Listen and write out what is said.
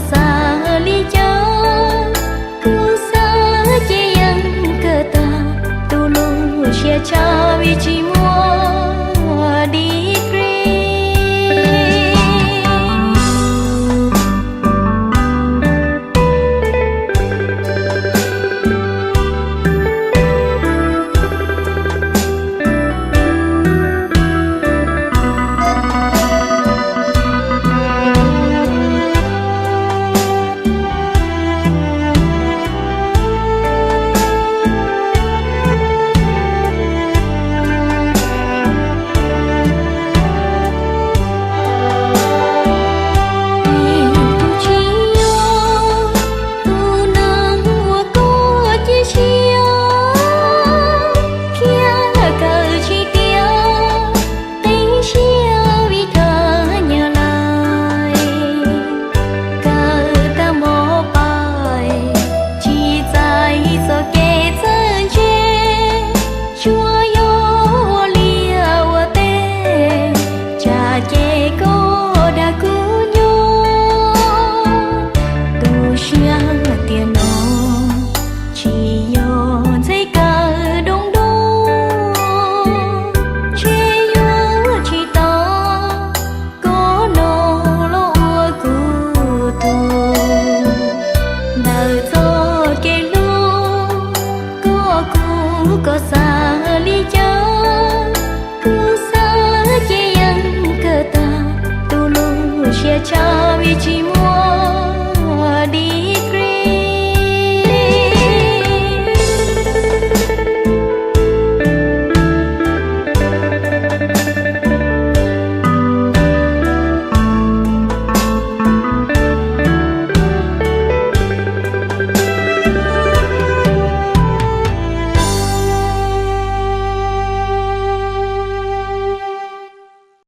Xav li cas kuv xav ces yeej kawm tag, tus lub siab tshaj vim tsis muaj degree. Kuv tsis yog tus neeg uas koj cia siab, thiab kawm tsis tiav, qib siab vim thaj nyab lais. Kawm tag mos pais, tsis txais txoj kev txawj ntse, tsuas yog ua liaj ua teb, tsam ces koj dag kuv nyob. Tu siab tias no tsis yog ntxhais kawm dooj dooj, ntshe yuav tsis tau koj no los ua kuv tus. Ntawm txoj kev hlub, koj kuv koj